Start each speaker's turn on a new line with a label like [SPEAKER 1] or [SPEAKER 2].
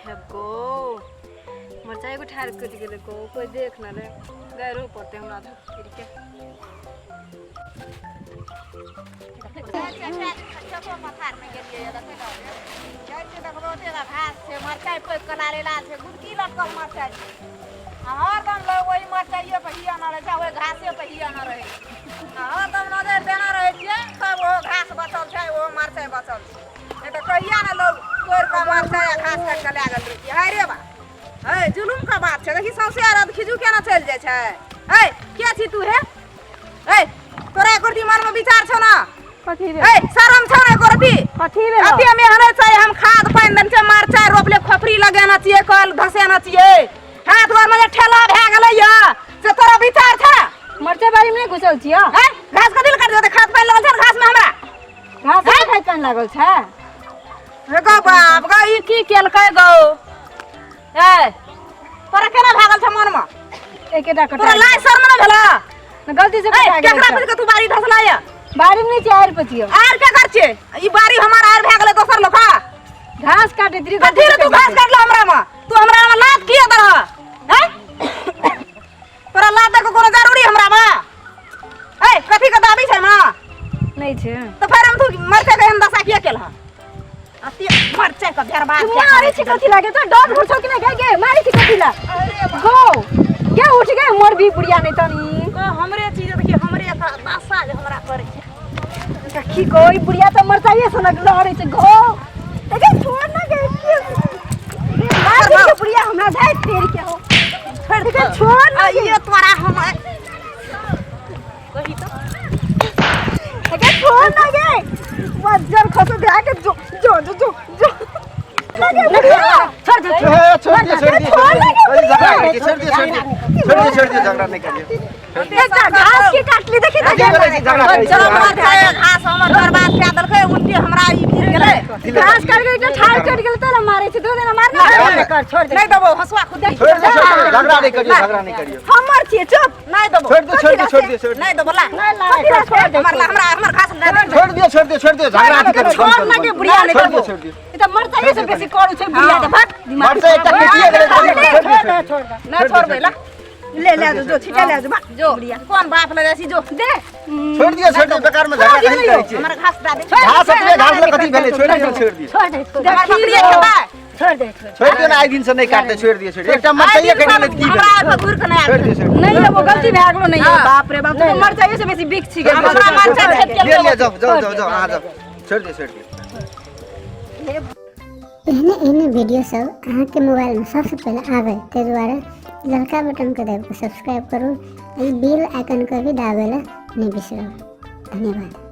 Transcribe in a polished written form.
[SPEAKER 1] हे गो, मरचाइ एगो ठाढ़ कटि गेलै गो, कोइ देख न रे, गाइरो पड़तै हमरा धक्कीर के।
[SPEAKER 2] घास छै, मरचाइ पकि कऽ लाले लाल छै, गुदकी लटकल मरचाइ छै। आ हरदम लोग ओहि मरचाइए पर हिया न रहै छै, ओहि घासे पर हिया न रहै छै। आ हरदम नजरि देने रहै छियै तब ओहो घास बचल छै, ओहो मरचाइ बचल छै। नहि तऽ कहिया ने लोग तोड़ि कऽ मरचाइ आ घास काटि कऽ लए गेल रहितियै। है रे बा, है जुलुम के बात छै। देखी, सौंसे अरद खिजू केना चलि जाइ छै। है, के छी तू हे? ए, तोरा एको रत्ती मनमे विचार छौ ना?
[SPEAKER 1] कथी
[SPEAKER 2] ए, शरम छौ ना एको रत्ती?
[SPEAKER 1] कथी भेल?
[SPEAKER 2] अते मेहनत छै, हम खाद पानि देने छियै, मरचाइ रोपले, खोपड़ी लगेने छियै, कल धसेने छियै, हाथ गोरमे जे ठेला भए गेलै या से तोरा विचार छौ ना?
[SPEAKER 1] मरचाइ बाड़ी मे नहि घुसल छियै।
[SPEAKER 2] हैं, घास कथी लए काटि देतै? खाद पानि लगल छै ने घासमे हमरा।
[SPEAKER 1] घास नहि खाद पानि लागल छै।
[SPEAKER 2] हे गौ बाप गौ, ई की केलकै गौ? ए, तोरा केना भए गेल छौ मनमे?
[SPEAKER 1] एकेटा
[SPEAKER 2] तोरा
[SPEAKER 1] कटा
[SPEAKER 2] लाज शर्म नहि भेला?
[SPEAKER 1] गलती से
[SPEAKER 2] ए,
[SPEAKER 1] कटा गेल
[SPEAKER 2] केकरा
[SPEAKER 1] छै।
[SPEAKER 2] पूछि के तू बाड़ी धसला या?
[SPEAKER 1] बाड़ी मे नहि छियै, आरि पर छियै।
[SPEAKER 2] आर के कर छियै? ई बाड़ी हमर आर भए गेलै दोसर लोक।
[SPEAKER 1] घास काटैत रही।
[SPEAKER 2] कथी रे तू घास काटला हमरा मे? तू हमरा मे लात किया दरह हैं? तोरा लात दे के कोनो जरूरी हमरा मे? ए, कथी के दाबी छै हमरा?
[SPEAKER 1] नहि छै।
[SPEAKER 2] तऽ फेर हम तू मरते के हम दशा किया केलह? अति मरचाइ के बर्बाद
[SPEAKER 1] तू
[SPEAKER 2] किया
[SPEAKER 1] मारै
[SPEAKER 2] करै
[SPEAKER 1] छै
[SPEAKER 2] छी?
[SPEAKER 1] कथी लागे? तो डर घुर छौ कि नहि? गे गे, मारै छै कथी ला गो? गे, उठ गे, मोर भी बुढ़िया नहि तनी।
[SPEAKER 2] गो, हमरे चीज देखिए, हमरे दशा जे हमरा करै छै।
[SPEAKER 1] कखी गो, ई बुढ़िया तऽ मरचाइए सनक लहरै छै गो। गे, छोड़ ना गे, के मार दे के बुढ़िया हमरा जाय तेरी के हो।
[SPEAKER 2] छोड़
[SPEAKER 1] गे, छोड़ ना गे।
[SPEAKER 2] ये तोरा हम कही तो।
[SPEAKER 1] गे, छोड़ ना गे, वज्जर खसो दे के। जो जो जो जो जो ना गे बुढ़िया, छोड़ दे।
[SPEAKER 3] ए, छोड़ दिए, छोड़ दिए, छोड़ दिए, कहीं झगड़ा करके छोड़ दिए, छोड़ दिए, छोड़ दिए, छोड़ दिए, झगड़ा नहीं करिए।
[SPEAKER 1] एकटा घास के काटली, देखी
[SPEAKER 3] कथी
[SPEAKER 1] तऽ।
[SPEAKER 3] करै छी? झगड़ा करै छी?
[SPEAKER 2] चलो, मरचाइ घास हमर बर्बाद कए देलकै, उल्टे हमरा ई गिर गेलै।
[SPEAKER 1] घास काट के एकटा ठाड़ चढ़ गेल तऽ मारै छै। दो दिन मार ना कर, छोड़ दे।
[SPEAKER 2] नहि देबो हसुआ खुद।
[SPEAKER 3] छोड़ दिए, छोड़ दिए, झगड़ा नहीं करिए, झगड़ा नहीं करिए।
[SPEAKER 1] हमर छियै, चुप।
[SPEAKER 2] नहि देबो।
[SPEAKER 3] छोड़ दिए, छोड़ दिए, छोड़ दिए, छोड़ दिए।
[SPEAKER 2] नहि देबो, ला।
[SPEAKER 1] नहि ला, छोड़ दे।
[SPEAKER 2] हमर ला, हमरा हमर घास नहि दे।
[SPEAKER 3] छोड़ दिए, छोड़ दिए, छोड़ दिए, झगड़ा अथी करिए।
[SPEAKER 1] छोड़ ना के बुढ़िया, नहीं
[SPEAKER 3] छोड़ दिए,
[SPEAKER 1] देबो।
[SPEAKER 3] छोड़ दिए।
[SPEAKER 1] ई तऽ मरचाइए से बेसी करू छै बुढ़िया के। भाग दिमाग।
[SPEAKER 3] मरचाइ एकटा कटिए गेलै, छोड़ दिए,
[SPEAKER 1] छोड़ दे, छोड़ दे।
[SPEAKER 2] नहि छोड़बै, ला।
[SPEAKER 1] ले ले जो, जो छिटा ले जो, भाग।
[SPEAKER 2] जो कोन बाप लग जाइ छी, जो।
[SPEAKER 1] दे।
[SPEAKER 3] छोड़ दिए, छोड़ दिए, बेकार में झगड़ा कहीं करै छी।
[SPEAKER 2] हमर घास दए दे।
[SPEAKER 3] घास अपने घास लए कथी भेलै? छोड़ दिए, छोड़ दिए।
[SPEAKER 1] छोड़ दे, छोड़ दे।
[SPEAKER 2] हमर बकरिए खेबै।
[SPEAKER 1] छोड़ दे, छोड़।
[SPEAKER 3] छोड़ दिए ना, आइ दिन से नहीं काटते। छोड़ दिए, छोड़ दिए, एकटा मरचाइए कटि गेलै तऽ की
[SPEAKER 2] हमरा
[SPEAKER 3] भेलै?
[SPEAKER 2] आब घुरि कऽ नहि
[SPEAKER 3] छोड़
[SPEAKER 2] आबि।
[SPEAKER 3] दिए, छोड़ दिए।
[SPEAKER 1] नहीं वो गलती भए गेलो। नहीं, बाप रे बाप, तू तो मरचाइए से बेसी बिक छी।
[SPEAKER 2] हमरा मरचाइ खेत के।
[SPEAKER 3] ले ले, जाओ जाओ जाओ जाओ, अहाँ जाओ। छोड़ दिए, छोड़ दिए।
[SPEAKER 4] एहने एहने वीडियो सब अहाँके मोबाइलमे सबसँ पहिले आबै, ताहि दुआरे ललका बटनके दाबि कऽ सब्सक्राइब करू आ ई बेल आइकनके भी दाबै लए नहि बिसरब। धन्यवाद।